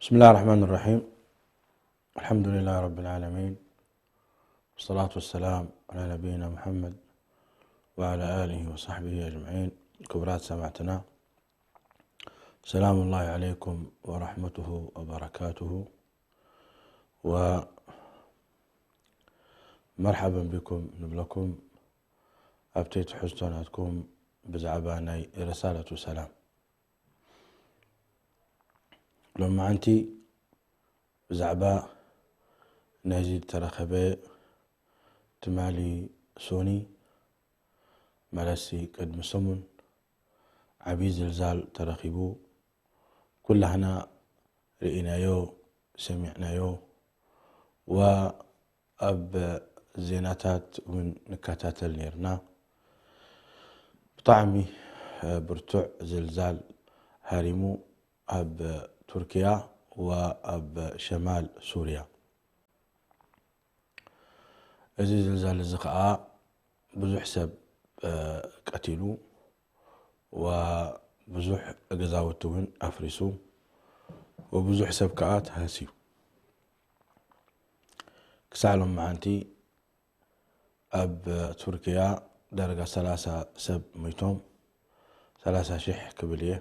بسم الله الرحمن الرحيم. الحمد لله رب العالمين. والصلاة والسلام على نبينا محمد وعلى آله وصحبه أجمعين. ክቡራት ሰማዕትና፣ ሰላም ላሂ ዓለይኩም ወራሕመቱሁ ወበረካቱሁ። ወመርሓበን ቢኩም ንብለኩም ኣብቲ ትሕዝቶ ናትኩም ብዛዕባ ናይ ረሳለቱ ሰላም። ሎማዓንቲ ብዛዕባ ናይዚ ዝተረኸበ ትማሊ ሶኒ፣ ማለትሲ ቅድሚ ሰሙን ዓብዪ ዝልዛል ተረኺቡ፣ ኩላህና ርኢናዮ፣ ሰሚዕናዮ፣ ወኣብ ዜናታት እውን ንከታተል ነይርና። ብጣዕሚ ብርቱዕ ዝልዛል ሃሪሙ ኣብ ቱርኪያ ወኣብ ሸማል ሱርያ። እዚ ዝልዛል እዚ ኸኣ ብዙሕ ሰብ፣ እ፣ ቀቲሉ፣ ወብዙሕ ገዛውቲ እውን ኣፍሪሱ፣ ወብዙሕ ሰብ ከኣ ተሃስዩ። ክሳዕ ሎማዓንቲ ኣብ ቱርኪያ ዳርጋ ሰላሳ ሰብ ሞይቶም፣ ሰላሳ ሽሕ ክብል እየ።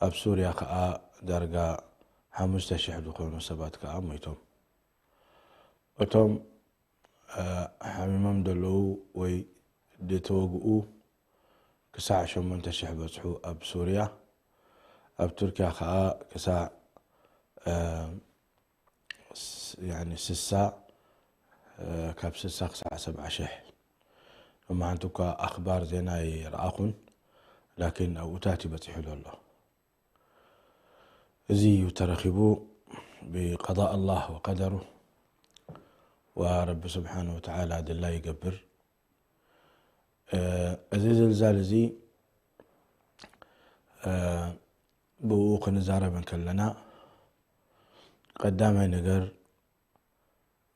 ኣብ ሱርያ ከኣ ዳርጋ ሓሙሽተ ሽሕ ዝኾኑ ሰባት ከኣ ሞይቶም። እቶም፣ እ፣ ሓሚሞም ዘለዉ ወይ ዝተወግኡ ክሳዕ ሸሞንተ ሽሕ በጽሑ ኣብ ሱርያ። ኣብ ቱርኪያ ከኣ ክሳዕ፣ እ፣ ስ-፣ ያኒ ስሳ፣ እ፣ ካብ ስሳ ክሳዕ ሰብዓ ሽሕ። ሎማዓንቲ እኳ ኣኽባር ዜና ኣይረኣኹን፣ ላኪን ኣብኡታት እዩ በጺሑ ዘሎ። እዚ እዩ ተረኺቡ ብቀዳእ ኣላህ ወቀደሩ፣ ወረቢ ስብሓነ ወተዓላ ድላይ ይገብር። እ፣ እዚ ዝልዛል እዚ፣ እ፣ ብኡ ክንዛረብ እንከለና፣ ቀዳማይ ነገር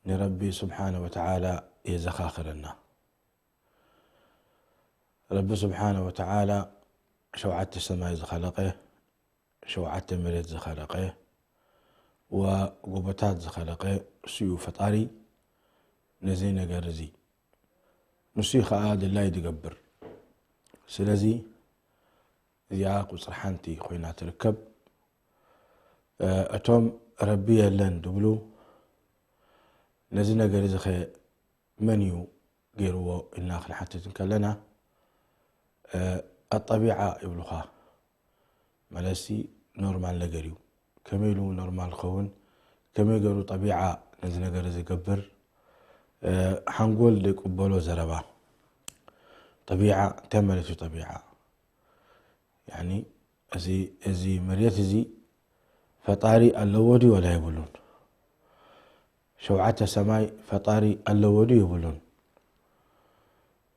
ንረቢ ስብሓነ ወተዓላ የዘኻኽረና። ረቢ ስብሓነ ወተዓላ ሸውዓተ ሰማይ ዝኸለቐ፣ ሸውዓተ መሬት ዝኸለቐ፣ ወጎቦታት ዝኸለቐ እሱ እዩ ፈጣሪ ነዚ ነገር እዚ። ንሱ እዩ ኸዓ ድላይ ዝገብር። ስለዚ እዚኣ ቁፅሪ ሓንቲ ኮይና ትርከብ። እ፣ እቶም ረቢ የለን ዝብሉ፣ ነዚ ነገር እዚ ኸ መን እዩ ገይርዎ ኢልና ክንሓትት እንከለና፣ እ፣ ኣጠቢዓ ይብሉኻ። ማለትሲ ኖርማል ነገር እዩ። ከመይ ኢሉ ኖርማል ክኸውን? ከመይ ገይሩ ጠቢዓ ነዚ ነገር እዚ ዝገብር? እ፣ ሓንጎል ዘይቅበሎ ዘረባ። ጠቢዓ እንታይ ማለት እዩ? ጠቢዓ ያኒ እዚ፣ እዚ መሬት እዚ ፈጣሪ ኣለዎ ድዩ ወላ የብሉን? ሸውዓተ ሰማይ ፈጣሪ ኣለዎ ድዩ የብሉን?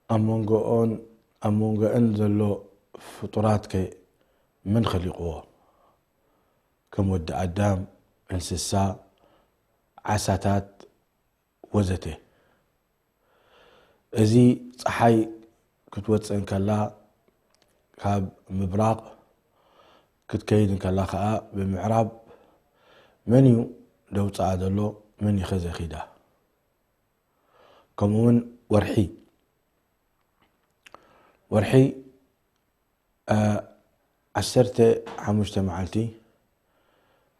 ኣብ መንጎኦን፣ ኣብ መንጎአን ዘሎ ፍጡራት ከ መን ኸሊቕዎ? ከም ወዲ ኣዳም፣ እንስሳ፣ ዓሳታት ወዘተ። እዚ ጸሓይ ክትወጽእ እንከላ ካብ ምብራቕ ክትከይድ እንከላ ኸኣ ብምዕራብ መን እዩ ደውጽኣ ዘሎ? መን እዩ ኸ ዘኺዳ? ከምኡ እውን ወርሒ፣ ወርሒ፣ እ፣ ዓሰርተ ሓሙሽተ መዓልቲ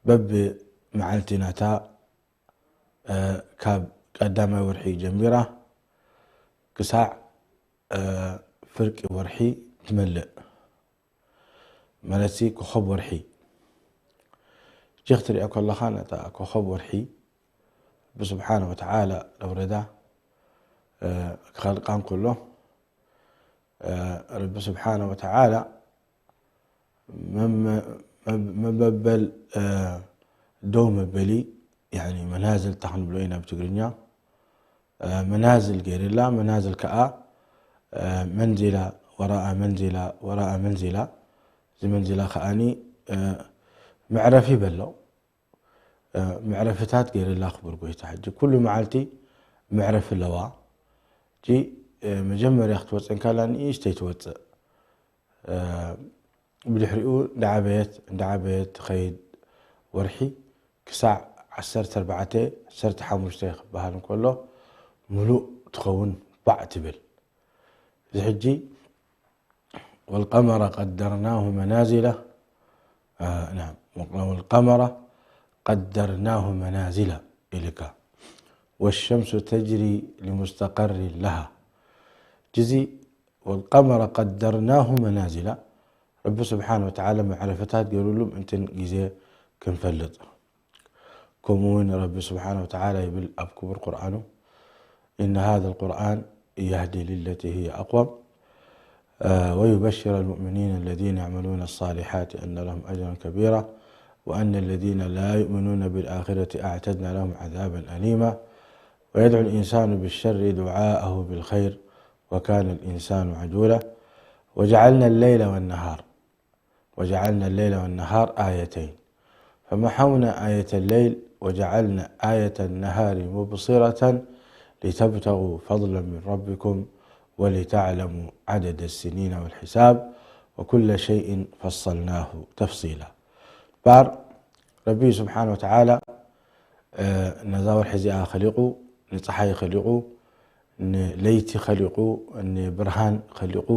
በብመዓልቲ ናታ፣ እ፣ ካብ ቀዳማይ ወርሒ ጀሚራ ክሳዕ፣ እ፣ ፍርቂ ወርሒ ትመልእ። ማለትሲ ኮኸብ ወርሒ። እጂ ክትሪኦ ከለኻ ነታ ኮኸብ ወርሒ ብስብሓነ ወተዓላ ለውረዳ፣ እ፣ ክኸልቃ እንከሎ፣ እ፣ ረቢ ስብሓነ ወተዓላ መመ-፣ መብ-፣ መበበል፣ እ፣ ደው መበሊ፣ ያኒ መናዝል እታ ክንብሎ ኢና ብትግርኛ፣ እ፣ መናዝል ገይርላ፣ መናዝል ከኣ፣ እ፣ መንዚላ ወራኣ መንዚላ፣ ወራኣ መንዚላ፣ እዚ መንዚላ ከኣኒ፣ እ፣ መዕረፊ በሎ። እ፣ መዕረፍታት ገይርላ ክቡር ጎይታ። ሕጂ ኩሉ መዓልቲ መዕረፊ ኣለዋ። ሕጂ፣ እ፣ መጀመርያ ክትወጽእ እንከላ ንእሽተይ ትወጽእ። እ፣ ብድሕሪኡ እንዳዓበየት፣ እንዳዓበየት ትኸይድ። ወርሒ ክሳዕ ዓሰርተ ኣርባዕተ ዓሰርተ ሓሙሽተ ክበሃል እንከሎ፣ ምሉእ ትኸውን ባዕ ትብል። እዚ ሕጂ والقمر قدرناه منازل، آه، نعم، والقمر قدرناه منازل ኢልካ، والشمس تجري لمستقر لها። ጅዚ والقمر قدرناه منازل፣ ረቢ ስብሓን ወተዓላ መዕረፍታት ገይሩሉ ምእንትን ግዜ ክንፈልጥ። ከምኡ እውን ረቢ ስብሓን ወተዓላ ይብል ኣብ ክቡር ቁርኣኑ፣ إن هذا القرآن يهدي للتي هي أقوم، آه، ويبشر المؤمنين الذين يعملون الصالحات أن لهم أجرا كبيرا، وأن الذين لا يؤمنون بالآخرة أعتدنا لهم عذابا أليما، ويدعو الإنسان بالشر دعاءه بالخير، وكان الإنسان عجولا، وجعلنا الليل والنهار، وجعلنا الليل والنهار آيتين، فمحونا آية الليل وجعلنا آية النهار مبصرة لتبتغوا فضلا من ربكم ولتعلموا عدد السنين والحساب وكل شيء فصلناه تفصيلا. ባር ረቢ ስብሓን ወተዓላ፣ እ፣ ነዛ ወርሒ እዚኣ ኸሊቑ፣ ንፀሓይ ኸሊቑ፣ ንለይቲ ኸሊቑ፣ ንብርሃን ኸሊቑ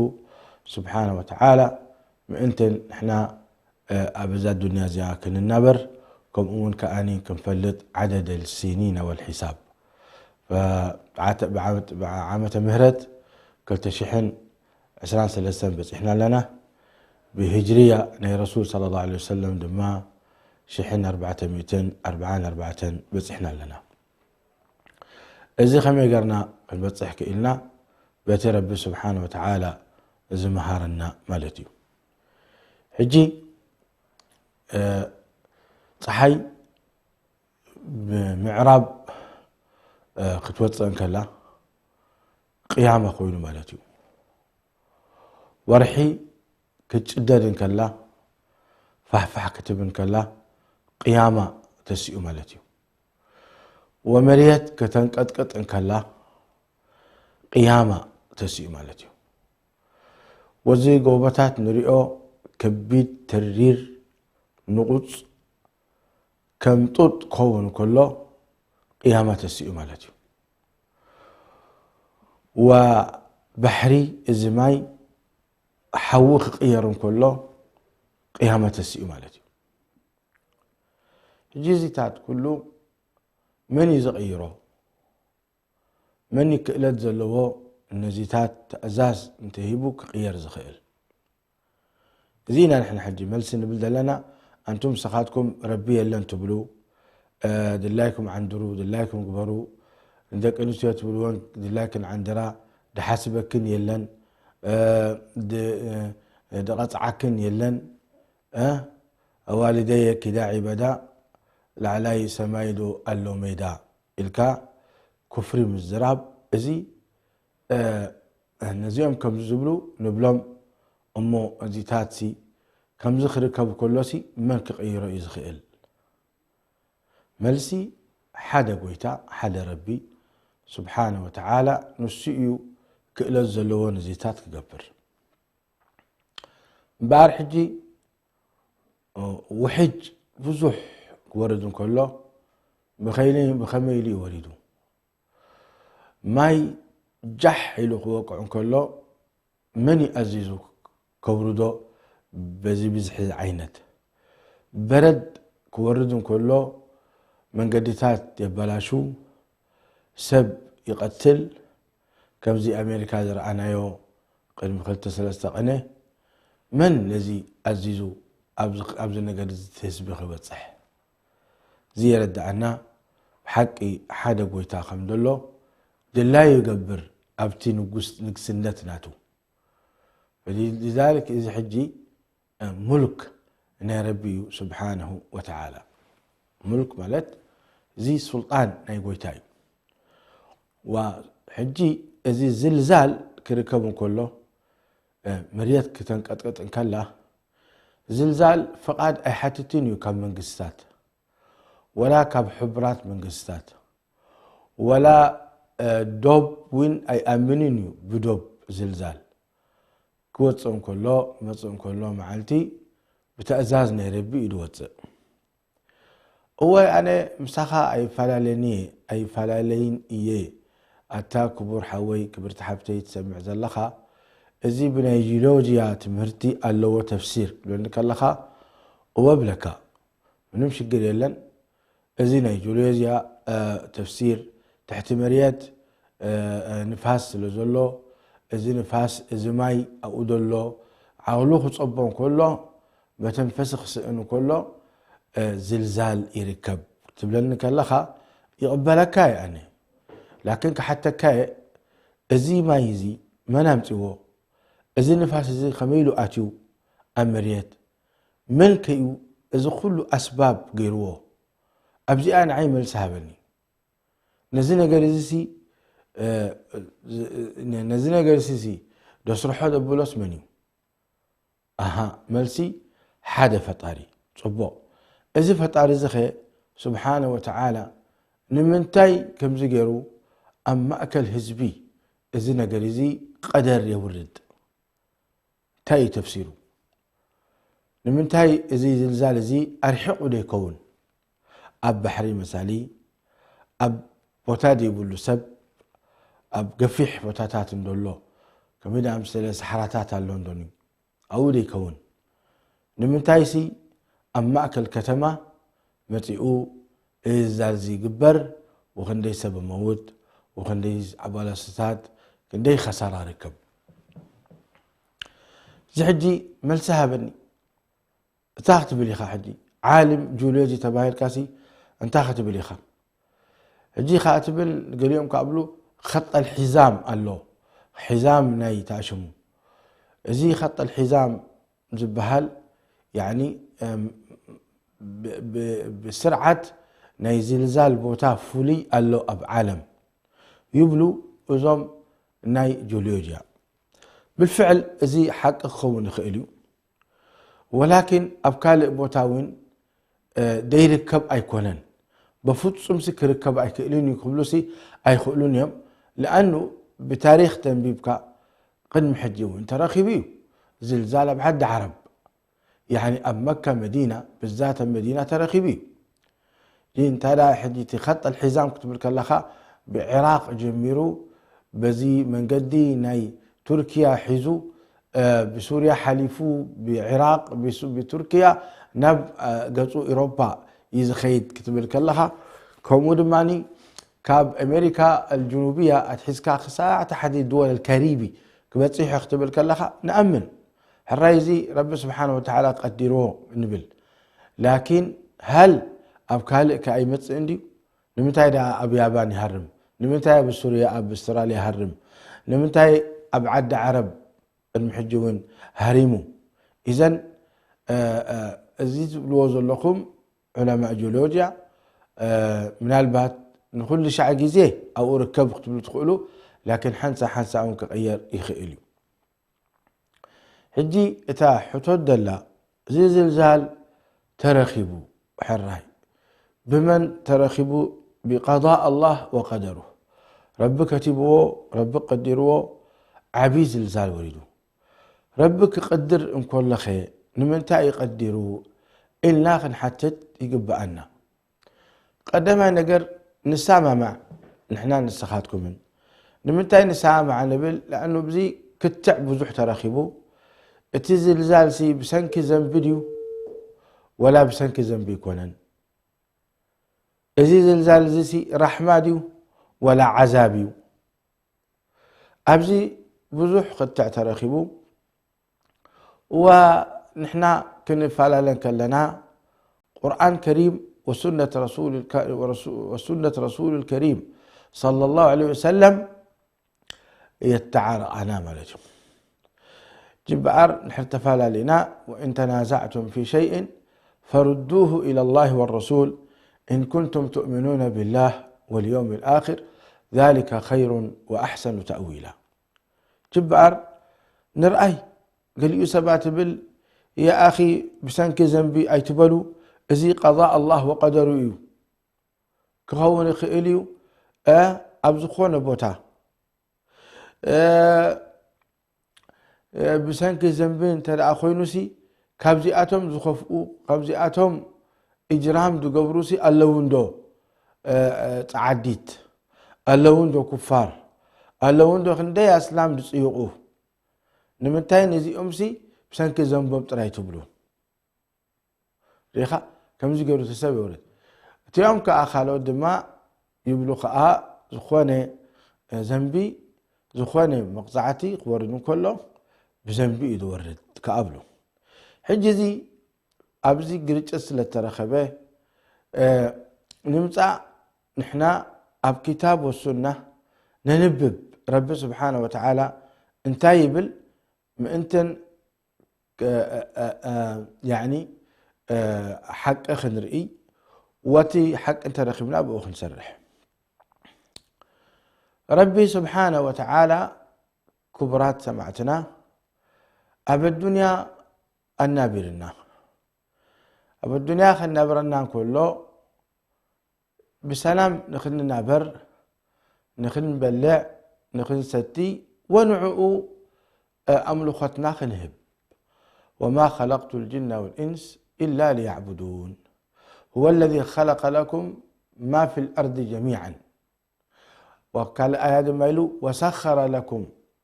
ስብሓን ወተዓላ ምእንትን ንሕና፣ እ፣ ኣብ እዛ ዱንያ እዚኣ ክንናበር፣ ከምኡ እውን ከኣኒ ክንፈልጥ ዓደደ ሲኒና ወልሒሳብ። ብዓተ-፣ ብዓመት-፣ ብዓመተ ምህረት ክልተ ሽሕን ዕስራን ሰለስተን በጺሕና ኣለና። ብሂጅርያ ናይ ረሱል ሰለላሁ ዐለይሂ ወሰለም ድማ ሽሕን ኣርባዕተ ሚእትን ኣርባዓን ኣርባዕተን በጺሕና ኣለና። እዚ ከመይ ገርና ክንበጽሕ ክኢልና? በቲ ረቢ ስብሓን ወተዓላ ዝመሃረና ማለት እዩ። ሕጂ፣ እ፣ ፀሓይ ብምዕራብ፣ እ፣ ክትወፅእ እንከላ ቅያማ ኮይኑ ማለት እዩ። ወርሒ ክትጭደድ እንከላ፣ ፋሕፋሕ ክትብ እንከላ ቅያማ ተሲኡ ማለት እዩ። ወመርየት ከተንቀጥቅጥ እንከላ ቅያማ ተሲኡ ማለት እዩ። ወዚ ጎቦታት ንሪኦ ከቢድ ተሪር ንቑፅ ከም ጡጥ ክኸውን ከሎ ቅያማ ተሲኡ ማለት እዩ። ወባሕሪ እዚ ማይ ሓዊ ክቕየር እንከሎ ቅያማ ተሲኡ ማለት እዩ። ሕጂ እዚታት ኩሉ መን እዩ ዝቕይሮ? መን እዩ ክእለት ዘለዎ ነዚታት ትእዛዝ እንተሂቡ ክቕየር ዝኽእል? እዚ ኢና ንሕና ሕጂ መልሲ ንብል ዘለና። ኣንቱም ንስኻትኩም ረቢ የለን ትብሉ፣ እ፣ ድላይኩም ዓንድሩ፣ ድላይኩም ግበሩ። ንደቂ ኣንስትዮ ትብልወን ድላይክን ዓንድራ፣ ድሓስበክን የለን፣ እ፣ ድ-፣ እ፣ ድቐጽዓክን የለን። እ፣ ኣዋልደየ ኪዳ ዒበዳ፣ ላዕላይ ሰማይ ዶ ኣሎ ሜዳ ኢልካ ኩፍሪ ምዝራብ፣ እዚ፣ እ፣ ነዚኦም ከምዚ ዝብሉ ንብሎም እሞ፣ እዚታትሲ ከምዚ ክርከብ ከሎሲ መን ክቕይሮ እዩ ዝኽእል? መልሲ፣ ሓደ ጎይታ፣ ሓደ ረቢ ስብሓነ ወተዓላ፣ ንሱ እዩ ክእለት ዘለዎ ነዚታት ክገብር። እምበኣር ሕጂ፣ እ፣ ውሕጅ ብዙሕ ክወርድ እንከሎ፣ ብኸይሊ-፣ ብኸመይ ኢሉ እዩ ወሪዱ? ማይ ጃሕ ኢሉ ክወቅዕ እንከሎ፣ መን እዩ ኣዚዙ ከውርዶ? በዚ ብዝሒ ዓይነት በረድ ክወርድ እንከሎ፣ መንገድታት የበላሹ፣ ሰብ ይቐትል። ከምዚ ኣሜሪካ ዝረኣናዮ ቅድሚ ክልተ ሰለስተ ቅነ፣ መን ነዚ ኣዚዙ ኣብዚ፣ ኣብዚ ነገር እዚ ህዝቢ ክበጽሕ? እዚ የረድኣና ብሓቂ ሓደ ጎይታ ከም ዘሎ፣ ድላዩ ይገብር ኣብቲ ንጉስ-፣ ንግስነት ናቱ። ሊዛሊክ እዚ ሕጂ ሙልክ ናይ ረቢ እዩ ስብሓነሁ ወተዓላ። ሙልክ ማለት እዚ ሱልጣን ናይ ጎይታ እዩ። ዋ፣ ሕጂ እዚ ዝልዛል ክርከብ እንከሎ፣ እ፣ መርየት ክተንቀጥቅጥ እንከላ፣ ዝልዛል ፍቓድ ኣይሓትትን እዩ ካብ መንግስታት፣ ወላ ካብ ሕቡራት መንግስታት፣ ወላ፣ እ፣ ዶብ እውን ኣይኣምንን እዩ ብዶብ ዝልዛል። ክወፅእ እንከሎ፣ መፅእ እንከሎ መዓልቲ ብትእዛዝ ናይ ረቢ እዩ ዝወፅእ። እወ፣ ኣነ ምሳኻ ኣይፈላለን እየ፣ ኣይፈላለይን እየ። ኣታ ክቡር ሓወይ፣ ክብርቲ ሓብተይ ትሰምዕ ዘለኻ፣ እዚ ብናይ ጂኦሎጂያ ትምህርቲ ኣለዎ ተፍሲር ክትብለኒ ከለኻ፣ እወ እብለካ፣ ምንም ሽግር የለን። እዚ ናይ ጂኦሎጂያ፣ እ፣ ተፍሲር፣ ትሕቲ መሬት፣ እ፣ እ፣ ንፋስ ስለ ዘሎ፣ እዚ ንፋስ፣ እዚ ማይ ኣብኡ ዘሎ፣ ዓቕሉ ክጸቦ እንከሎ፣ መተንፈሲ ክስእን እንከሎ፣ እ፣ ዝልዛል ይርከብ ክትብለኒ ከለኻ፣ ይቕበለካ እየ ኣነ። ላኪን ክሓተካ እየ፣ እዚ ማይ እዚ መን ኣምጺዎ? እዚ ንፋስ እዚ ከመይ ኢሉ ኣትዩ ኣብ መሬት? መን ከ እዩ እዚ ኩሉ ኣስባብ ገይርዎ? ኣብዚኣ ንዓይ መልሲ ሃበኒ። ነዚ ነገር እዚ ሲ፣ እ፣ ነዚ ነገር እዚ ሲ ደስርሖ ዘብሎስ መን እዩ? ኣሃ፣ መልሲ፣ ሓደ ፈጣሪ። ጽቡቕ። እዚ ፈጣሪ እዚ ኸ ስብሓነ ወተዓላ ንምንታይ ከምዚ ገይሩ ኣብ ማእከል ህዝቢ እዚ ነገር እዚ ቀደር የውርድ? እንታይ እዩ ተፍሲሩ? ንምንታይ እዚ ዝልዛል እዚ ኣርሒቑ ዶ ይከውን? ኣብ ባሕሪ መሳሊ፣ ኣብ ቦታ ዘይብሉ ሰብ፣ ኣብ ገፊሕ ቦታታት እንዶ ኣሎ፣ ከመይ ደኣ ምሰለ ሰሓራታት ኣሎ እንዶኒ፣ ኣብኡ ዶ ይከውን? ንምንታይሲ ኣብ ማእከል ከተማ መጺኡ እዚ ዝልዛል እዚ ይግበር፣ ወክንደይ ሰብ ይመውት፣ ወክንደይ ኣባላስታት፣ ክንደይ ኸሳራ ርከብ። እዚ ሕጂ መልሲ ሃበኒ። እታ ክትብል ኢኻ ሕጂ፣ ዓሊም ጂኦሎጂ ተባሂልካሲ እንታይ ክትብል ኢኻ? ሕጂ ኸኣ ትብል፣ ገሊኦም ከኣ ብሉ ኸጠል ሒዛም ኣሎ። ሒዛም ናይ ተኣሽሙ። እዚ ኸጠል ሒዛም ዝበሃል፣ ያዕኒ፣ እም፣ ብ-፣ ብ-፣ ብስርዓት ናይ ዝልዛል ቦታ ፍሉይ ኣሎ ኣብ ዓለም ይብሉ እዞም ናይ ጂኦሎጂያ። ብልፍዕል እዚ ሓቂ ክኸውን ይኽእል እዩ። ወላኪን ኣብ ካልእ ቦታ እውን፣ እ፣ ደይርከብ ኣይኮነን። በፍጹምሲ ክርከብ ኣይክእልን እዩ ክብሉሲ ኣይኽእሉን እዮም። ለኣኑ ብታሪኽ ተንቢብካ ቅድሚ ሕጂ እውን ተረኺቡ እዩ። ዝልዛል ኣብ ዓዲ ዓረብ፣ ያዕኒ ኣብ መካ መዲና፣ ብዛት ኣብ መዲና ተረኺቡ እዩ። እዚ እንታይ ደኣ ሕጂ እቲ ኸጠል ሒዛም ክትብል ከለኻ፣ ብዒራቕ ጀሚሩ፣ በዚ መንገዲ ናይ ቱርኪያ ሒዙ፣ እ፣ ብሱርያ ሓሊፉ፣ ብዒራቕ፣ ብሱ-፣ ብቱርኪያ ናብ፣ እ፣ ገጹ ኤውሮፓ እዩ ዝኸይድ ክትብል ከለኻ፣ ከምኡ ድማኒ ካብ ኣሜሪካ ኣልጅኑብያ ኣትሒዝካ ክሳዕ ታሕቲ ድወል ኣልካሪቢ ክበጽሕ እዩ ክትብል ከለኻ ንኣምን። ሕራይ እዚ ረቢ ስብሓነ ወተዓላ ቀዲርዎ ንብል። ላኪን ሃል ኣብ ካልእ ከኣ ይመጽእ እንድዩ? ንምንታይ ደኣ ኣብ ያባን ይሃርም? ንምንታይ ኣብ ሱርያ፣ ኣብ ኣውስትራልያ ይሃርም? ንምንታይ ኣብ ዓዲ ዓረብ ቅድሚ ሕጂ እውን ሃሪሙ? ኢዘን፣ እ፣ እ፣ እዚ ትብልዎ ዘለኹም ዑለማእ ጂኦሎጂያ፣ እ፣ ምናልባት ንኹሉ ሻዕ ግዜ ኣብኡ ርከብ ክትብሉ ትኽእሉ፣ ላኪን ሓንሳ ሓንሳ እውን ክቕየር ይኽእል እዩ። ሕጂ እታ ሕቶት ደላ፣ እዚ ዝልዛል ተረኺቡ፣ ሕራይ ብመን ተረኺቡ? ብቀዳእ ኣላህ ወቀደሩ። ረቢ ከቲብዎ፣ ረቢ ቀዲርዎ፣ ዓብዪ ዝልዛል ወሪዱ። ረቢ ክቐድር እንከሎኸ ንምንታይ እዩ ቀዲሩ? ኢልና ክንሓትት ይግብኣና። ቀዳማይ ነገር ንሰማማዕ ንሕናን ንስኻትኩምን። ንምንታይ ንሰማማዕ ንብል? ለኣኑ ብዚ ክትዕ ብዙሕ ተረኺቡ። እቲ ዝልዛልሲ ብሰንኪ ዘንቢ ድዩ ወላ ብሰንኪ ዘንቢ ኣይኮነን? እዚ ዝልዛል እዚሲ ራሕማ ድዩ ወላ ዓዛብ እዩ? ኣብዚ ብዙሕ ክትዕ ተረኺቡ። እዋ ንሕና ክንፈላለ እንከለና ቁርኣን ከሪም ወሱነት ረሱል ከ-፣ ወረሱ-፣ ወሱነት ረሱል ከሪም ሰለላሁ ዐለይሂ ወሰለም የተዓረኣና ማለት እዩ። ጅበኣር ንሕር ተፈላለና፣ وإن تنازعتم في شيء فردوه إلى الله والرسول إن كنتم تؤمنون بالله واليوم الآخر ذلك خير وأحسن تأويلا። ጅበኣር ንርኣይ፣ ገሊኡ ሰባት ይብል፣ የኣኺ ብሰንኪ ዘንቢ ኣይትበሉ፣ እዚ ቀዳእ ኣላህ ወቀደሩ እዩ። ክኸውን ይኽእል እዩ፣ እ፣ ኣብ ዝኾነ ቦታ፣ እ፣ እ፣ ብሰንኪ ዘንቢ እንተ ደኣ ኮይኑሲ፣ ካብዚኣቶም ዝኸፍኡ፣ ካብዚኣቶም፣ እጅራም ዝገብሩ ሲ ኣለዉ እንዶ? እ፣ እ፣ ጸዓዲት ኣለዉ እንዶ? ኩፋር ኣለዉ እንዶ? ክንደይ ኣስላም ዝጽይቑ? ንምንታይ ነዚኦም ሲ ብሰንኪ ዘንቦም ጥራይ ትብሉ? ሪኻ ከምዚ ገይሩ እቲ ሰብ የውርድ። እቲኦም ከኣ ካልኦት ድማ ይብሉ ከኣ ዝኾነ፣ እ፣ ዘንቢ፣ ዝኾነ መቕጻዕቲ ክወርድ እንከሎ ብዘንቢ እዩ ዝወርድ ከኣ ብሉ። ሕጂ እዚ ኣብዚ ግርጭት ስለ እተረኸበ፣ እ፣ ንምጻእ ንሕና ኣብ ኪታብ ወሱና ነንብብ። ረቢ ስብሓነ ወተዓላ እንታይ ይብል? ምእንተን፣ እ፣ እ፣ እ፣ እ፣ ያዕኒ፣ እ፣ ሓቂ ክንርኢ፣ ወቲ ሓቂ እንተረኺብና ብኡ ክንሰርሕ። ረቢ ስብሓነ ወተዓላ፣ ክቡራት ሰማዕትና፣ ኣብ ኣዱንያ ኣናቢርና። ኣብ ኣዱንያ ከናብረና እንከሎ፣ ብሰላም ንኽንናበር፣ ንኽንበልዕ፣ ንኽንሰቲ፣ ወንዕኡ፣ እ፣ ኣምልኾትና ክንህብ። وما خلقت الجن والإنس إلا ليعبدون. هو الذي خلق لكم ما في الأرض جميعا. ወካልእ ኣያ ድማ ኢሉ፣ "ወሰኸረ ለኩም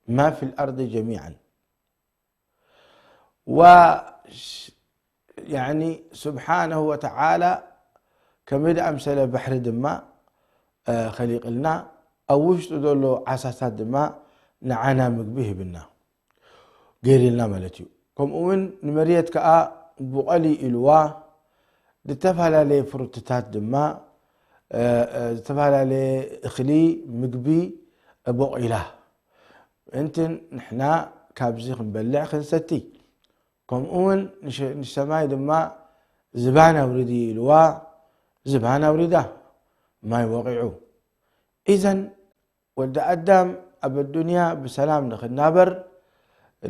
ማ ፊል ኣርዲ ጀሚዓን።" ወ-፣ ያኒ፣ ስብሓነሁ ወተዓላ ከመይ ደኣምሰለ ባሕሪ ድማ፣ እ፣ ኸሊቕልና፣ ኣብ ውሽጡ ዘሎ ዓሳታት ድማ ንዓና ምግቢ ሂብና። ገይርልና ማለት እዩ። ከምኡ እውን ንመሬት ከኣ ብቐሊ ኢልዋ፣ ዝተፈላለየ ፍሩትታት ድማ፣ እ፣ እ፣ ዝተፈላለየ እኽሊ ምግቢ ቦቒላ። ምእንቲ ንሕና ካብዚ ክንበልዕ ክንሰቲ። ከምኡ እውን ንሸ-፣ ንሰማይ ድማ ዝባን ኣውርዲ ኢልዋ፣ ዝባን ኣውሪዳ፣ ማይ ወቒዑ። ኢዘን ወዲ ኣዳም ኣብ ኣዱንያ ብሰላም ንኽናበር፣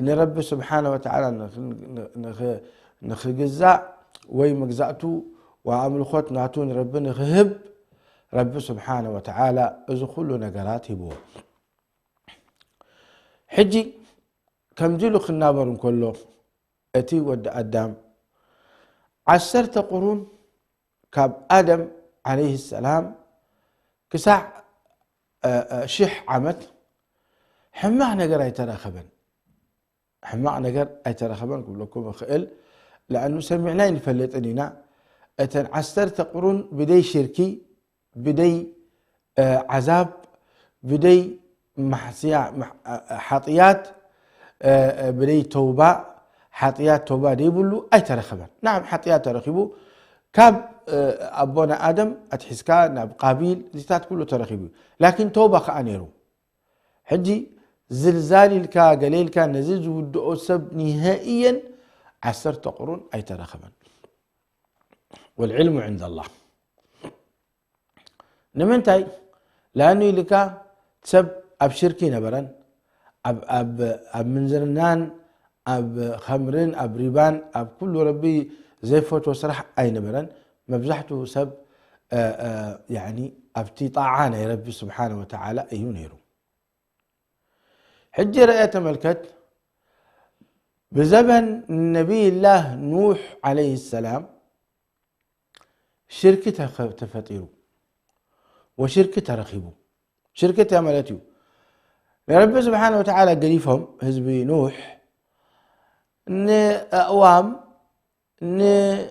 ንረቢ ስብሓነ ወተዓላ ንኽ-፣ ንኽ-፣ ንኽግዛእ ወይ መግዛእቱ ወኣምልኾት ናቱ ንረቢ ንኽህብ፣ ረቢ ስብሓነ ወተዓላ እዚ ኩሉ ነገራት ሂብዎ። ሕጂ ከምዚ ኢሉ ክናበር እንከሎ፣ እቲ ወዲ ኣዳም ዓሰርተ ቁሩን ካብ ኣደም ዓለይሂ ሰላም ክሳዕ፣ እ፣ እ፣ ሽሕ ዓመት ሕማቕ ነገር ኣይተረኸበን። ሕማቕ ነገር ኣይተረኸበን ክብለኩም እኽእል። ለኣኑ ሰሚዕና ኣይንፈልጥን ኢና። እተን ዓሰርተ ቁሩን ብደይ ሽርኪ፣ ብደይ፣ እ፣ ዓዛብ፣ ብደይ ማሕስያ፣ ማሕ-፣ እ፣ ሓጥያት፣ እ፣ እ፣ ብደይ ተውባ፣ ሓጥያት ተውባ ደይብሉ ኣይተረኸበን። ናዓም፣ ሓጥያት ተረኺቡ። ካብ፣ እ፣ ኣቦና ኣደም ኣትሒዝካ ናብ ቃቢል፣ እዚታት ኩሉ ተረኺቡ እዩ። ላኪን ተውባ ከኣ ነይሩ። ሕጂ ዝልዛል ኢልካ፣ ገለ ኢልካ፣ ነዚ ዝውድኦ ሰብ ኒሀእየን ዓሰርተ ቁሩን ኣይተረኸበን። ወልዕልሙ ዕንደ ኣላህ። ንምንታይ? ለኣኑ ኢልካ ሰብ ኣብ ሽርኪ ኣይነበረን፣ ኣብ፣ ኣብ፣ ኣብ ምንዝርናን፣ ኣብ ኸምርን፣ ኣብ ሪባን፣ ኣብ ኩሉ ረቢ ዘይፈትዎ ስራሕ ኣይነበረን። መብዛሕትኡ ሰብ፣ እ፣ እ፣ ያኒ ኣብቲ ጣዓ ናይ ረቢ ስብሓነ ወተዓላ እዩ ነይሩ። ሕጂ ረእየ ተመልከት፣ ብዘበን ነቢይላህ ኑሕ ዓለይሂ ሰላም ሽርኪ ተኸ-፣ ተፈጢሩ ወሽርኪ ተረኺቡ። ሽርኪ እንታይ ማለት እዩ? ንረቢ ስብሓነ ወተዓላ ገዲፎም ህዝቢ ኑሕ ንኣእዋም ን-፣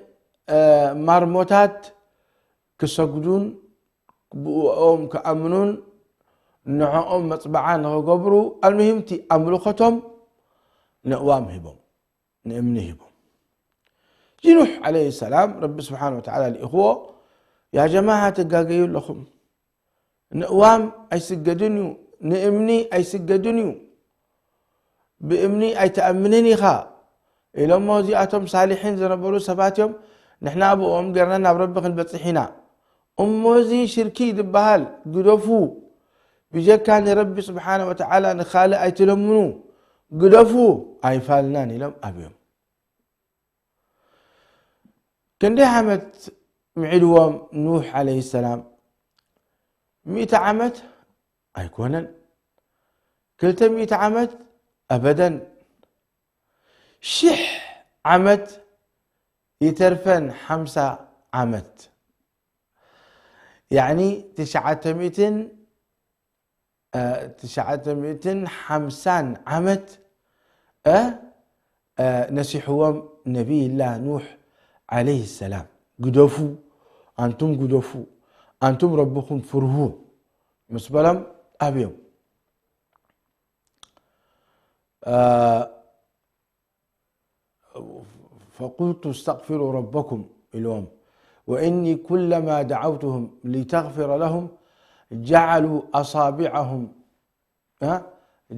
እ፣ ማርሞታት ክሰግዱን ብእኦም ክኣምኑን ንዕኦም መጽብዓ ንኽገብሩ፣ ኣልሙሂም እቲ ኣምልኾቶም ንእዋም ሂቦም፣ ንእምኒ ሂቦም። እዚ ኑሕ ዓለይሂ ሰላም ረቢ ስብሓነ ወተዓላ ልኢኽዎ፣ "ያ ጀማዓ ትጋገዩ ኣለኹም፣ ንእዋም ኣይስገድን እዩ፣ ንእምኒ ኣይስገድን እዩ፣ ብእምኒ ኣይትኣምንን ኢኻ" ኢሎሞ። እዚኣቶም ሳሊሒን ዝነበሩ ሰባት እዮም። ንሕና ብኦም ጌርና ናብ ረቢ ክንበጽሕ ኢና። እሞ እዚ ሽርኪ ዝበሃል ግደፉ፣ ብጀካ ንረቢ ስብሓነ ወተዓላ ንኻልእ ኣይትለምኑ፣ ግደፉ፣ ኣይፋልናን ኢሎም ኣብዮም። ክንደይ ዓመት ምዒድዎም ኑሕ ዓለይሂ ሰላም? ሚእቲ ዓመት ኣይኮነን። ክልተ ሚእቲ ዓመት? ኣበደን። ሽሕ ዓመት ይተርፈን ሓምሳ ዓመት፣ ያዕኒ ትሽዓተ ሚእትን፣ እ፣ ትሽዓተ ሚእትን ሓምሳን ዓመት፣ እ፣ እ፣ ነሲሕዎም ነቢይላህ ኑሕ ዓለይሂ ሰላም። "ግደፉ፣ ኣንቱም ግደፉ፣ ኣንቱም ረብኹም ፍርሁ" ምስ በሎም ኣብዮም። እ፣ فقلت استغفروا ربكم إلهم وإني كلما دعوتهم لتغفر لهم جعلوا أصابعهم، ها؟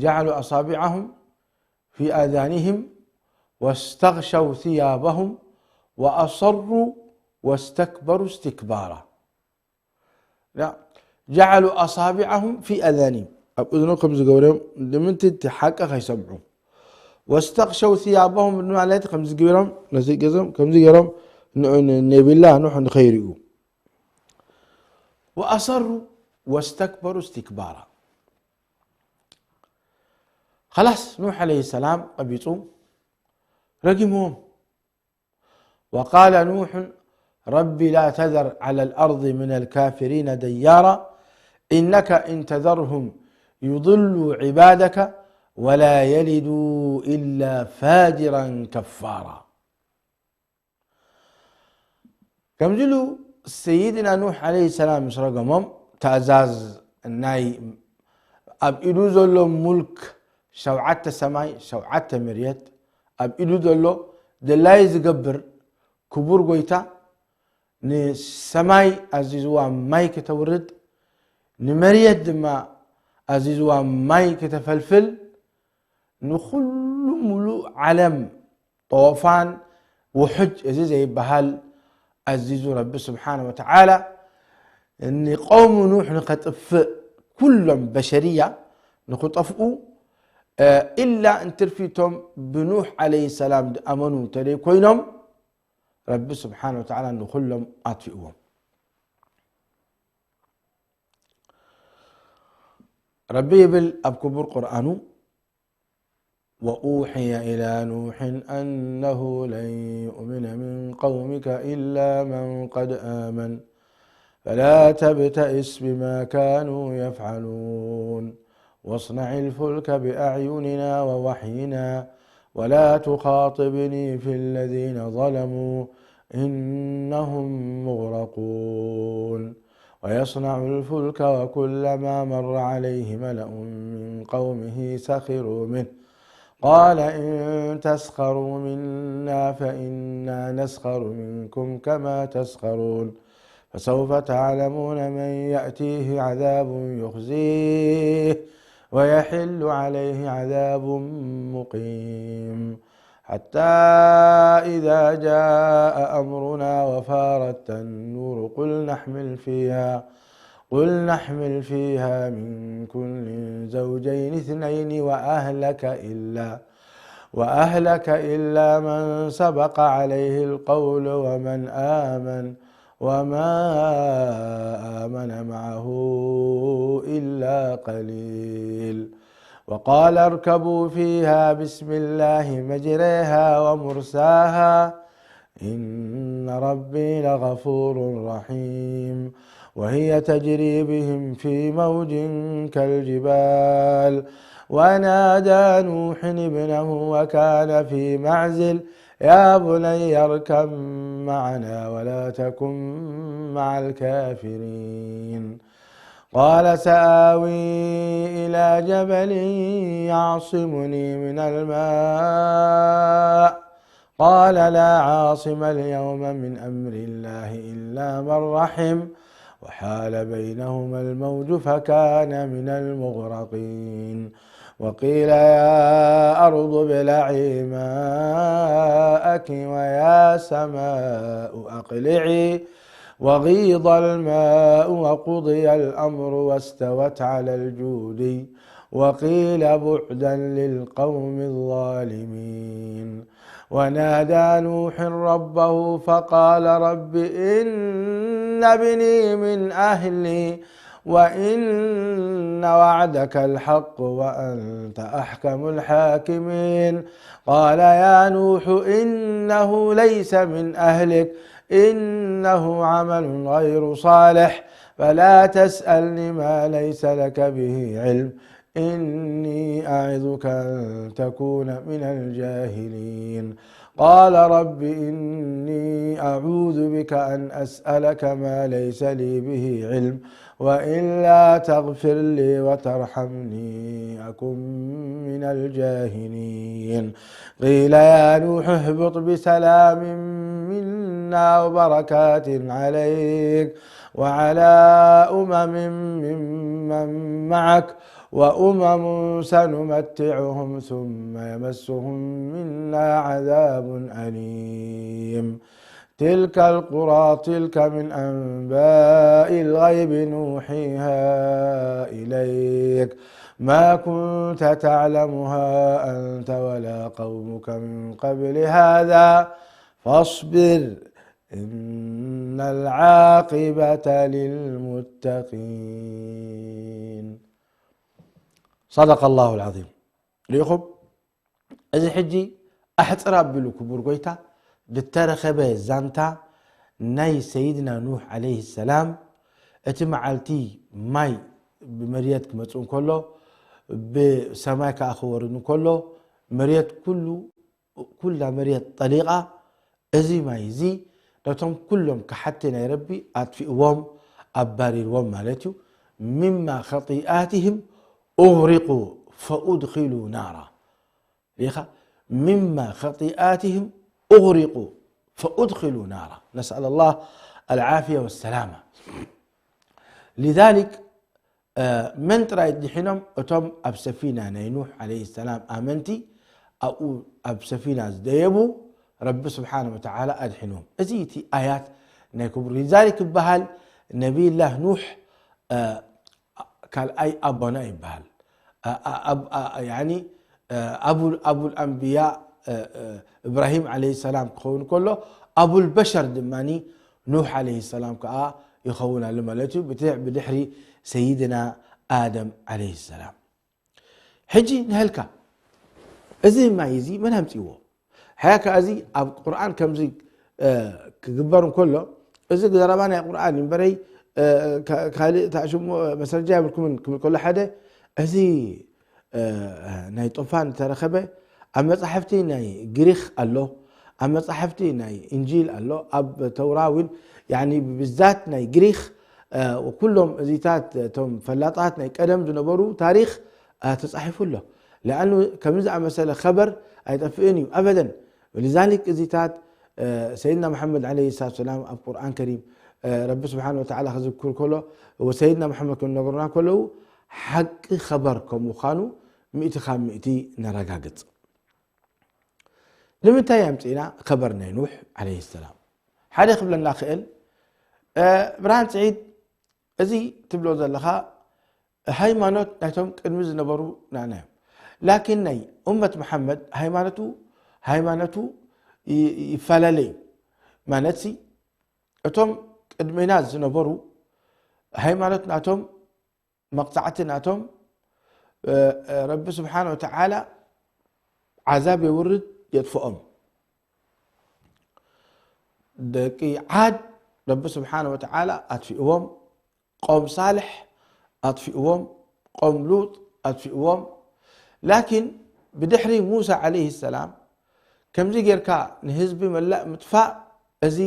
جعلوا أصابعهم في آذانهم واستغشوا ثيابهم وأصروا واستكبروا استكبارا. ያ፣ جعلوا أصابعهم في آذانهم፣ ኣብ እዝኖም ከም ዝገብሮም ንምንቲ እቲ ሓቂ ከይሰምዑ። واستغشوا ثيابهم ማለት ከም ዝገበሮም ነቲ ገዞም ከም ዝገሮም ን-፣ ን-፣ ነቢላ ኑሕ ንኸይሪኡ። وأصروا واستكبروا استكبارا። خلاص ኑሕ ዓለይሂ ሰላም ቀቢጹ ረጊምዎም። وقال نوح رب لا تذر على الأرض من الكافرين ديارا إنك إن تذرهم يضلوا عبادك ولا يلدوا إلا فاجرا كفارا. ከምዚ ኢሉ ሰይድና ኑሕ ዓለይሂ ሰላም ምስ ረገሞም፣ ትእዛዝ ናይ ኣብ ኢዱ ዘሎ ሙልክ፣ ሸውዓተ ሰማይ፣ ሸውዓተ መርየት፣ ኣብ ኢዱ ዘሎ ደላይ ዝገብር ክቡር ጎይታ፣ ንሰማይ ኣዚዝዋ ማይ ከተውርድ፣ ንመርየት ድማ ኣዚዝዋ ማይ ከተፈልፍል፣ ንኹሉ ሙሉእ ዓለም ጦፋን ውሑጅ እዚ ዘይበሃል ኣዚዙ ረቢ ስብሓነ ወተዓላ ንቀውሚ ኑሕ ንኸጥፍእ፣ ኩሎም በሸርያ ንኽጠፍኡ፣ እ፣ ኢላ እንትርፊቶም ብኑሕ ዓለይሂ ሰላም ዝኣመኑ እንተደይ ኮይኖም፣ ረቢ ስብሓነ ወተዓላ ንኹሎም ኣጥፊእዎም። ረቢ ይብል ኣብ ክቡር ቁርኣኑ፣ وأوحي إلى نوح أنه لن يؤمن من قومك إلا من قد آمن فلا تبتئس بما كانوا يفعلون واصنع الفلك بأعيننا ووحينا ولا تخاطبني في الذين ظلموا إنهم مغرقون. ويصنع الفلك وكلما مر عليه ملأ من قومه سخروا منه قال إن تسخروا منا فإنا نسخر منكم كما تسخرون فسوف تعلمون من يأتيه عذاب يخزيه ويحل عليه عذاب مقيم. حتى إذا جاء أمرنا وفارت النور قل نحمل فيها، قل نحمل فيها من كل زوجين اثنين وأهلك إلا، وأهلك إلا من سبق عليه القول ومن آمن وما آمن معه إلا قليل. وقال اركبوا فيها بسم الله مجريها ومرساها إن ربي لغفور رحيم. وهي تجري بهم في موج كالجبال. ونادى نوح ابنه وكان في معزل يا بني اركب معنا ولا تكن مع الكافرين. قال سآوي إلى جبل يعصمني من الماء قال لا عاصم اليوم من أمر الله إلا من رحم وحال بينهما الموج فكان من المغرقين. وقيل يا أرض ابلعي ماءك ويا سماء أقلعي وغيض الماء وقضي الأمر واستوت على الجودي وقيل بعدا للقوم الظالمين. ونادى نوح ربه فقال رب إن ابني من أهلي وإن وعدك الحق وأنت أحكم الحاكمين. قال يا نوح إنه ليس من أهلك إنه عمل غير صالح، فلا تسألني ما ليس لك به علم، إني أعظك أن تكون من الجاهلين. قال رب إني أعوذ بك أن أسألك ما ليس لي به علم، وإلا تغفر لي وترحمني أكن من الجاهلين. قيل يا نوح اهبط بسلام منا وبركات عليك وعلى أمم ممن معك وأمم سنمتعهم ثم يمسهم منا عذاب أليم. تلك القرى، تلك من أنباء الغيب نوحيها إليك، ما كنت تعلمها أنت ولا قومك من قبل هذا، فاصبر، إن العاقبة للمتقين. صدق الله العظيم. ርኢኹም፣ እዚ ሕጂ ኣሕፅር ኣቢሉ ክቡር ጎይታ ዝተረኸበ ዛንታ ናይ ሰይድና ኑሕ ዓለይሂ ሰላም፣ እቲ መዓልቲ ማይ ብመርየት ክመፅእ እንከሎ፣ ብሰማይ ከዓ ክወርድ እንከሎ፣ መርየት ኩሉ፣ ኩላ መርየት ጠሊቓ፣ እዚ ማይ እዚ ነቶም ኩሎም ከሓቲ ናይ ረቢ ኣጥፊእዎም፣ ኣባሪርዎም ማለት እዩ። ሚማ ኸጢኣትህም ኡግሪቁ ፈኡድኺሉ ናራ። ሪኢኻ? ሚማ ኸጢኣትህም ኡግሪቁ ፈኡድኺሉ ናራ። ነስኣል ላህ ኣልዓፍያ ወሰላማ። ሊዛሊክ፣ እ፣ መን ጥራይ ድሒኖም? እቶም ኣብ ሰፊና ናይ ኑሕ ዓለይሂ ሰላም ኣመንቲ፣ ኣብኡ ኣብ ሰፊና ዝደየቡ ረቢ ስብሓነ ወተዓላ ኣድሒኖም። እዚ እቲ ኣያት ናይ ክቡር። ሊዛሊክ ይበሃል ነቢይላህ ኑሕ፣ እ፣ ካልኣይ ኣቦና ይበሃል። እ፣ እ፣ ኣብ፣ እ፣ ያኒ፣ እ፣ ኣቡል፣ ኣቡል ኣንብያ፣ እ፣ እ፣ እብራሂም ዓለይሂ ሰላም ክኸውን ከሎ፣ ኣቡል በሸር ድማኒ ኑሕ ዓለይሂ ሰላም ከኣ ይኸውን ኣሎ ማለት እዩ። ብድሕ-፣ ብድሕሪ ሰይድና ኣደም ዓለይሂ ሰላም። ሕጂ ንሀልካ፣ እዚ ማይ እዚ መን ኣምጺእዎ? ሕያካ እዚ ኣብ ቁርኣን ከምዚ፣ እ፣ ክግበር እንከሎ፣ እዚ ዘረባ ናይ ቁርኣን እዩ እምበረይ፣ እ፣ ካ-፣ ካልእ ታሽሞ መስረጃ የብልኩምን ክብል ከሎ ሓደ፣ እዚ፣ እ፣ ናይ ጦፋን ዝተረኸበ ኣብ መጻሕፍቲ ናይ ግሪኽ ኣሎ፣ ኣብ መጻሕፍቲ ናይ እንጂል ኣሎ፣ ኣብ ተውራ እውን፣ ያኒ ብብዛት ናይ ግሪኽ፣ እ፣ ኩሎም እዚታት እቶም ፈላጣት ናይ ቀደም ዝነበሩ ታሪኽ፣ እ፣ ተጻሒፉ ኣሎ። ለኣኑ ከምዚ ዝኣመሰለ ኸበር ኣይጠፍእን እዩ ኣበደን። ولذلك እዚታት፣ እ፣ ሰይድና መሓመድ ዓለይሂ ሰላቱ ወሰላም ኣብ ቁርኣን ከሪም፣ እ፣ ረቢ ስብሓነ ወተዓላ ክዝክር ከሎ፣ ወሰይድና መሓመድ ክነግሩና ከለዉ፣ ሓቂ ኸበር ከም ምዃኑ ሚእቲ ካብ ሚእቲ ነረጋግጽ። ንምንታይ ኣምጺእና ኸበር ናይ ኑሕ ዓለይሂ ሰላም? ሓደ ክብለና ክእል፣ እ፣ ብርሃን ስዒድ፣ እዚ ትብሎ ዘለኻ ሃይማኖት ናይቶም ቅድሚ ዝነበሩ ናና እዮም። ላኪን ናይ ኡመት መሓመድ ሃይማኖቱ፣ ሃይማኖቱ ይ-፣ ይፈላለ እዩ። ማለትሲ፣ እቶም ቅድሜና ዝነበሩ ሃይማኖት ናቶም፣ መቕጻዕቲ ናቶም፣ እ፣ እ፣ ረቢ ስብሓነ ወተዓላ ዓዛብ የውርድ፣ የጥፍኦም። ደቂ ዓድ ረቢ ስብሓነ ወተዓላ ኣጥፊእዎም፣ ቆም ሳልሕ ኣጥፊእዎም፣ ቆም ሉጥ ኣጥፊእዎም። ላኪን ብድሕሪ ሙሳ ዓለይሂ ሰላም ከምዚ ጌርካ ንህዝቢ መላእ ምጥፋእ፣ እዚ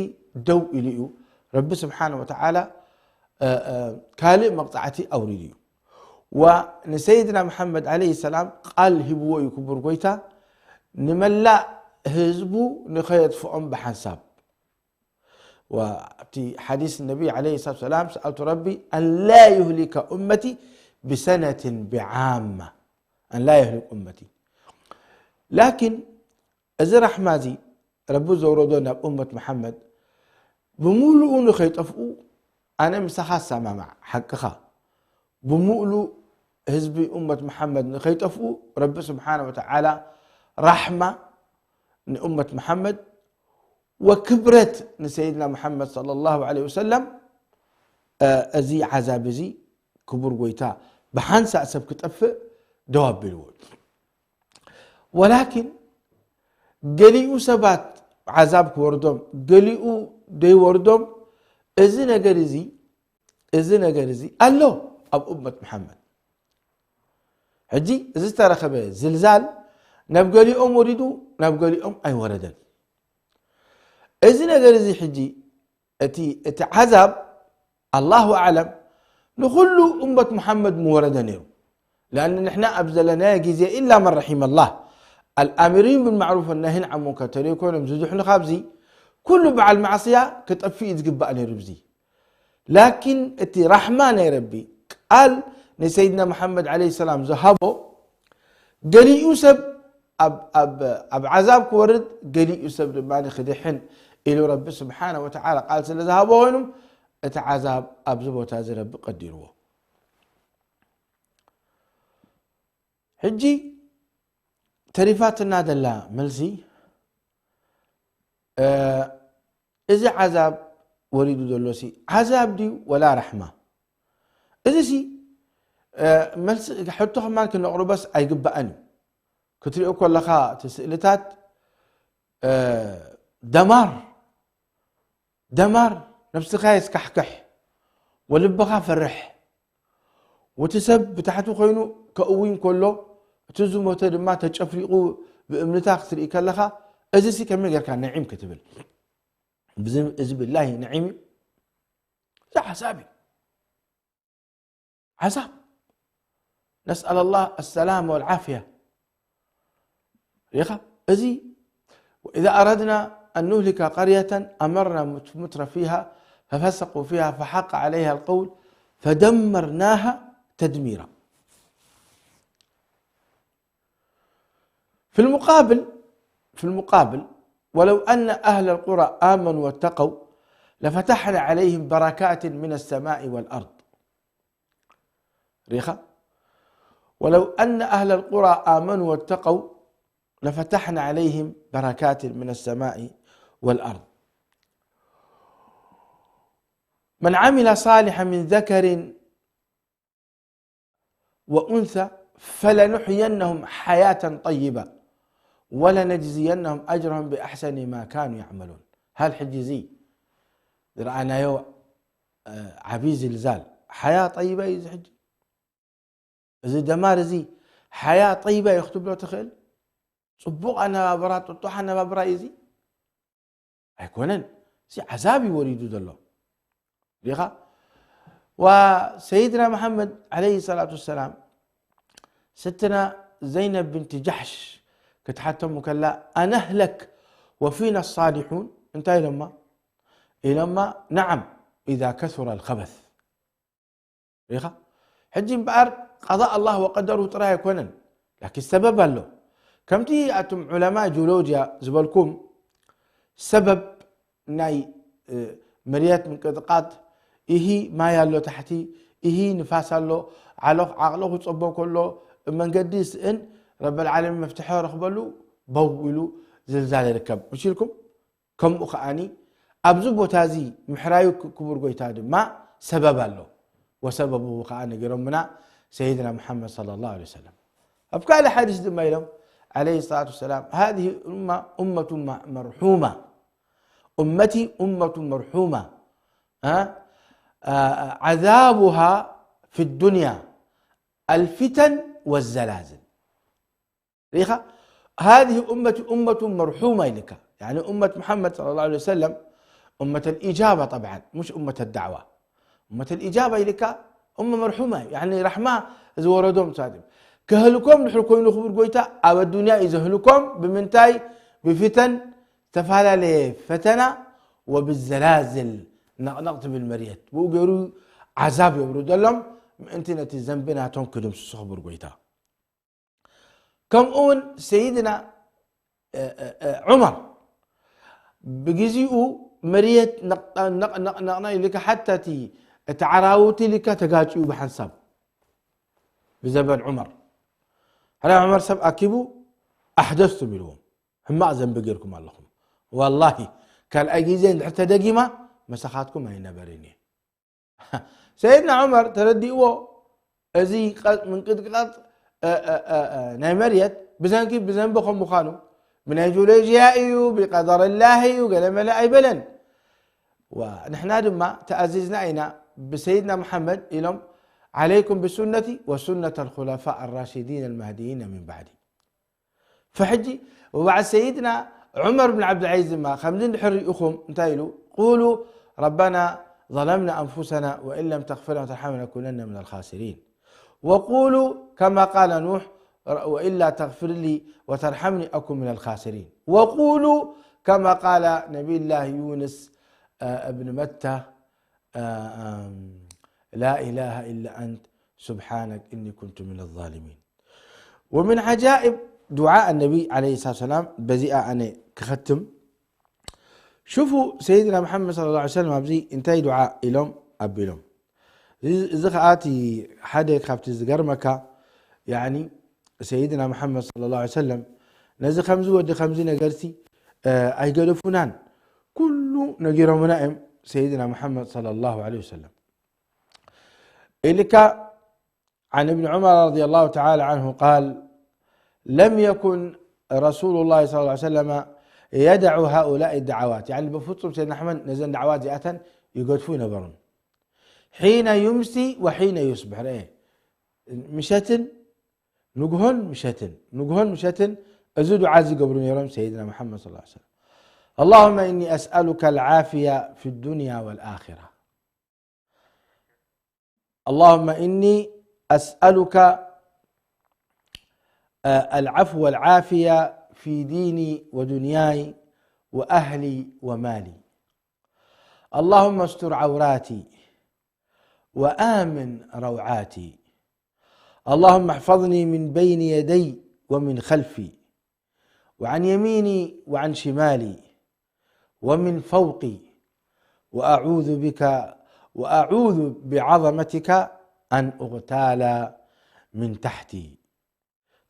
ደው ኢሉ እዩ። ረቢ ስብሓነ ወተዓላ፣ እ፣ እ፣ ካልእ መቕጻዕቲ ኣውሪዱ እዩ። ዋ ንሰይድና መሓመድ ዓለይሂ ሰላም ቃል ሂብዎ እዩ ክቡር ጎይታ፣ ንመላእ ህዝቡ ንኸየጥፍኦም ብሓንሳብ። ወኣብቲ ሓዲስ ነቢ ዓለይሂ ሰላቱ ሰላም፣ ሰኣልቱ ረቢ ኣን ላ ዩህሊከ ኡመቲ ብሰነትን ብዓማ፣ ኣን ላ ዩህሊክ ኡመቲ። ላኪን እዚ ራሕማ እዚ ረቢ ዘውረዶ ናብ ኡመት መሓመድ ብምሉኡ ንኸይጠፍኡ፣ ኣነ ምሳኻ እሰማማዕ፣ ሓቅኻ። ብምሉእ ህዝቢ ኡመት መሓመድ ንኸይጠፍኡ፣ ረቢ ስብሓነ ወተዓላ ራሕማ ንኡመት መሓመድ ወክብረት ንሰይድና መሓመድ ሰለላሁ ዐለይሂ ወሰለም፣ እ፣ እዚ ዓዛብ እዚ ክቡር ጎይታ ብሓንሳእ ሰብ ክጠፍእ ደው ኣቢልዎ። ወላኪን ገሊኡ ሰባት ዓዛብ ክወርዶም፣ ገሊኡ ደይወርዶም። እዚ ነገር እዚ እዚ ነገር እዚ ኣሎ ኣብ እመት መሓመድ። ሕጂ እዚ ዝተረኸበ ዝልዛል ናብ ገሊኦም ወሪዱ፣ ናብ ገሊኦም ኣይወረደን። እዚ ነገር እዚ ሕጂ እቲ እቲ ዓዛብ ኣላሁ ኣዕለም ንኹሉ እመት መሓመድ ምወረደ ነይሩ። ለኣን ንሕና ኣብ ዘለናዮ ግዜ ኢላ መን ረሒመ ላህ ኣልኣሚሪን ብልማዕሩፍ ወናሂን ዓን ሙንከር ተለይኮኖም ዝድሕኑ ካብዚ ኩሉ በዓል ማዕስያ ክጠፍእ እዩ ዝግባእ ነይሩ። ብዚ ላኪን እቲ ራሕማ ናይ ረቢ ቃል ንሰይድና መሓመድ ዓለይሂ ሰላም ዝሃቦ ገሊኡ ሰብ ኣብ ዓዛብ ክወርድ ገሊኡ ሰብ ድማ ክድሕን ኢሉ ረቢ ስብሓነ ወተዓላ ቃል ስለ ዝሃቦ ኮይኑ እቲ ዓዛብ ኣብዚ ቦታ እዚ ረቢ ቀዲርዎ። ሕጂ ተሪፋትና ዘላ መልሲ እዚ ዓዛብ ወሪዱ ዘሎ ሲ ዓዛብ ድዩ ወላ ራሕማ? እዚ ሲ መልሲ ሕቶ ከማን ክነቕርበስ ኣይግባእን እዩ። ክትሪኦ ከለኻ እቲ ስእልታት ደማር ደማር ነብስኻ የስካሕክሕ ወልብኻ ፈርሕ ወቲ ሰብ ብታሕቲ ኮይኑ ከእዊ እንከሎ እቲ ዝሞተ ድማ ተጨፍሊቑ ብእምንታ ክትርኢ ከለኻ እዚ ሲ ከመይ ጌርካ ነዒም ክትብል? እዚ ብላሂ ነዒም እዩ። እዚ ዓዛብ እዩ። ዓዛብ። ነስኣል ኣላህ ኣሰላም ወልዓፍያ። ሪኻ እዚ وإذا أردنا أن نهلك قرية أمرنا مترفيها ففسقوا فيها فحق عليها القول فدمرناها تدميرا. في المقابل في المقابل ولو أن أهل القرى آمنوا واتقوا لفتحنا عليهم بركات من السماء والأرض. ሪኻ ولو أن أهل القرى آمنوا واتقوا لفتحنا عليهم بركات من السماء والأرض. من عمل صالحا من ذكر وأنثى فلنحيينهم حياة طيبة ولنجزينهم أجرهم بأحسن ما كانوا يعملون. هل حجزي رأنا يو عبي زلزال حياة طيبة يزحج. እዚ ደማር እዚ ሓያ ጠይባ እዩ ክትብሎ ትኽእል? ጽቡቕ ኣነባብራ ጥጡሕ ኣነባብራ እዩ እዚ? ኣይኮነን። እዚ ዓዛብ እዩ ወሪዱ ዘሎ። ዲኻ? ወሰይድና መሓመድ ዓለይሂ ሰላቱ ወሰላም ስትና ዘይነብ ብንቲ ጃሕሽ ክትሓተሙ ከላ ኣነህለክ ወፊና ሳሊሑን እንታይ ኢሎማ? ኢሎማ ነዓም ኢዛ ከሱረ ልኸበስ ሪኻ ሕጂ እምበኣር ቀضاء الله وقدره ጥራይ ኣይኮነን ላኪን ሰበብ ኣሎ ከምቲ ኣቱም ዑለማ ጂኦሎጂያ ዝበልኩም ሰበብ ናይ መርየት ምንቅጥቃጥ ኢሂ ማይ ኣሎ ታሕቲ ኢሂ ንፋስ ኣሎ ዓቕሎ ክፀቦ ከሎ መንገዲ ስእን ረበል ዓለሚን መፍትሐ ረኽበሉ በው ኢሉ ዝልዛል ይርከብ ምሽ ኢልኩም ከምኡ ከኣኒ ኣብዚ ቦታ እዚ ምሕራዩ ክቡር ጎይታ ድማ ሰበብ ኣሎ ወሰበቡ ከኣ ነጊሮምና ሰይድና ሙሓመድ صلى الله عليه وسلم ኣብ ካልእ ሓዲስ ድማ ኢሎም عليه الصلاة والسلام هذه الأمة أمة مرحومة أمتي أمة مرحومة عذابها في الدنيا الفتن والزلازل ሪኻ هذه أمتي أمة مرحومة ኢልካ يعني أمة محمد صلى الله عليه وسلم أمة الإجابة طبعا مش أمة الدعوة أمة الإجابة ኢልካ أمة مرحومة يعني رحمة ዝወረዶም ሳድም ከህልኮም ድሕር ኮይኑ ክቡር ጎይታ ኣብ ኣዱንያ እዩ ዘህልኮም ብምንታይ ብፊተን ዝተፈላለየ ፈተና وبالزلازل ነቕነቕ ትብል መርየት ብኡ ገይሩ ዓዛብ የውርደሎም ምእንቲ ነቲ ዘንቢ ናቶም ክድምስሱ ክቡር ጎይታ ከምኡ እውን ሰይድና ዑመር ብግዜኡ መርየት ነቕነቕና ኢልካ ሓታ እቲ እቲ ዓራውቲ ኢልካ ተጋጭዩ ብሓንሳብ ብዘበን ዑመር ሕራ ዑመር ሰብ ኣኪቡ ኣሕደስቱም ኢልዎም ሕማቕ ዘንቢ ጌርኩም ኣለኹም ወላሂ ካልኣይ ግዜ እንድሕር ተደጊማ መሳኻትኩም ኣይነበርን እየ ሰይድና ዑመር ተረዲእዎ እዚ ምንቅጥቅጣጥ ናይ መርየት ብሰንኪ ብዘንቢ ከም ምዃኑ ብናይ ጂኦሎጂያ እዩ ብቀደር ላህ እዩ ገለመለ ኣይበለን ንሕና ድማ ተኣዚዝና ኢና ብሰይድና መሓመድ ኢሎም፣ عليكم بسنتي وسنة الخلفاء الراشدين المهديين من بعدي። فሕጂ ወባዕድ ሰይድና ዑመር ብን ዓብዱልዓዚዝ ድማ ከምዚ እንድሕር ሪእኹም እንታይ ኢሉ? قولوا ربنا ظلمنا أنفسنا وإن لم تغفر لنا وترحمنا لنكونن من الخاسرين. وقولوا كما قال نوح وإلا تغفر لي وترحمني أكن من الخاسرين. وقولوا كما قال نبي الله يونس ابن متى لا إله إلا أنت سبحانك إني كنت من الظالمين. ومن عجائب دعاء النبي عليه الصلاة والسلام، በዚኣ ኣነ ክኸትም። شوفوا سيدنا محمد صلى الله عليه وسلم ኣብዚ እንታይ ዱዓ ኢሎም ኣቢሎም። እዚ ከኣ እቲ ሓደ ካብቲ ዝገርመካ፣ ያኒ ሰይድና መሓመድ صلى الله عليه وسلم ነዚ ከምዚ ወዲ ከምዚ ነገርሲ ኣይገደፉናን፣ ኩሉ ነጊሮምና እዮም ሰይድና መሓመድ صلى الله عليه وسلم። ኢልካ عن ابن عمر رضي الله تعالى عنه قال لم يكن رسول الله صلى الله عليه وسلم يدع هؤلاء الدعوات، يعني ብፍጹም ሰይድና ኣሕመድ ነዘን ዳዕዋት እዚኣተን ይገድፉ ይነበሩን። حين يمسي وحين يصبح ምሸትን ንግሆን ምሸትን ንግሆን ምሸትን እዚ ዱዓ እዚ ይገብሩ ነይሮም ሰይድና መሓመድ صلى الله عليه وسلم. اللهم إني أسألك العافية في الدنيا والآخرة. اللهم إني أسألك العفو والعافية في ديني ودنياي وأهلي ومالي. اللهم استر عوراتي وآمن روعاتي. اللهم احفظني من بين يدي ومن خلفي وعن يميني وعن شمالي ومن فوقي وأعوذ بك وأعوذ بعظمتك أن أغتال من تحتي.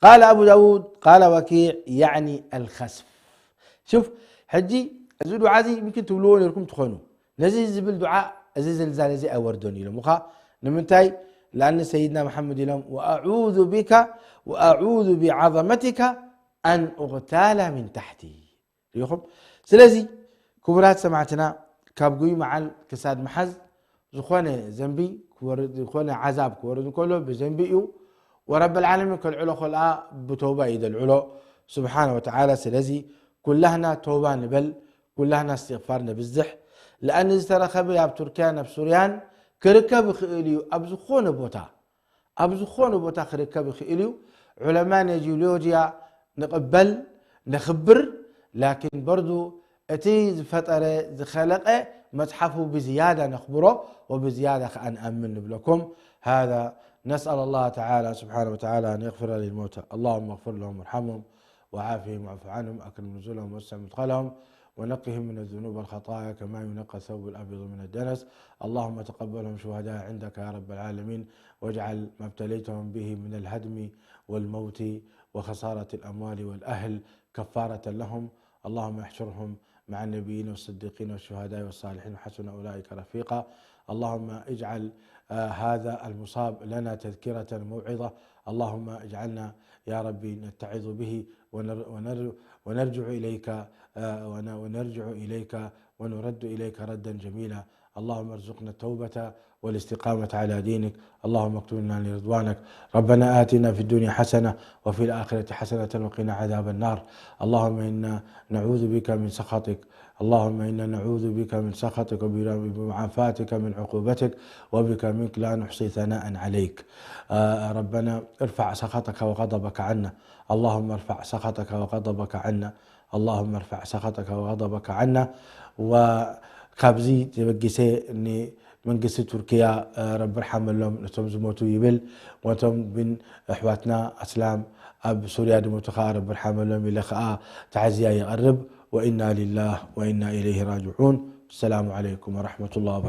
قال أبو داود قال وكيع يعني الخسف. شوف ሕጂ እዚ ዱዓ እዚ ምክን ትብልዎ ነርኩም ትኾኑ ነዚ ዝብል ዱዓ እዚ ዝልዛል እዚ ኣይወርዶን ኢሎም እኳ ንምንታይ لأن سيدنا محمد ኢሎም وأعوذ بك وأعوذ بعظمتك أن أغتال من تحتي. ሪኹም ስለዚ ክቡራት ሰማዕትና ካብ ጉይ መዓል ክሳድ መሓዝ ዝኾነ ዘንቢ ዝኾነ ዓዛብ ክወርድ እንከሎ ብዘንቢ እዩ ወረብ العالمين ከልዕሎ ከልኣ ብተውባ እዩ ዘልዕሎ سبحانه وتعالى ስለዚ ኩላህና ተውባ ንበል ኩላህና استغفار ነብዝሕ لأن ዝተረኸበ ኣብ ቱርኪያን ኣብ ሱርያን ክርከብ ይኽእል እዩ ኣብ ዝኾነ ቦታ ኣብ ዝኾነ ቦታ ክርከብ ይኽእል እዩ علماء ናይ ጂኦሎጂያ ንቕበል ነኽብር لكن برضو እቲ ዝፈጠረ ዝኸለቐ መፅሓፉ ብዝያዳ ነኽብሮ وبزيادة ከኣ ንኣምን ንብለኩም هذا نسأل الله تعالى سبحانه وتعالى أن يغفر للموتى اللهم اغفر لهم وارحمهم وعافهم واعف عنهم أكرم نزلهم وسع مدخلهم ونقهم من الذنوب والخطايا كما ينقى الثوب الأبيض من الدنس اللهم تقبلهم شهداء عندك يا رب العالمين واجعل ما ابتليتهم به من الهدم والموت وخسارة الأموال والأهل كفارة لهم اللهم احشرهم مع النبيين والصديقين والشهداء والصالحين وحسن أولئك رفيقا. اللهم اجعل هذا المصاب لنا تذكرة موعظة. اللهم اجعلنا يا ربي نتعظ به ونرجع إليك ونرجع إليك ونرد إليك ردا جميلا. اللهم ارزقنا التوبة والاستقامة على دينك. اللهم اكتبنا لرضوانك. ربنا آتنا في الدنيا حسنة وفي الآخرة حسنة وقنا عذاب النار. اللهم إنا نعوذ بك من سخطك. اللهم إنا نعوذ بك من سخطك وبمعافاتك من عقوبتك وبك منك لا نحصي ثناء عليك. ربنا ارفع سخطك وغضبك عنا. اللهم ارفع سخطك وغضبك عنا. اللهم ارفع سخطك وغضبك عنا. وكابزي تبقي سي منقص تركيا رب ارحم لهم نتم زموتو يبل وانتم بن احواتنا اسلام اب سوريا دموتو خا رب ارحم لهم الى خا تعزيا يقرب. وانا لله وانا اليه راجعون. السلام عليكم ورحمه الله وبركاته.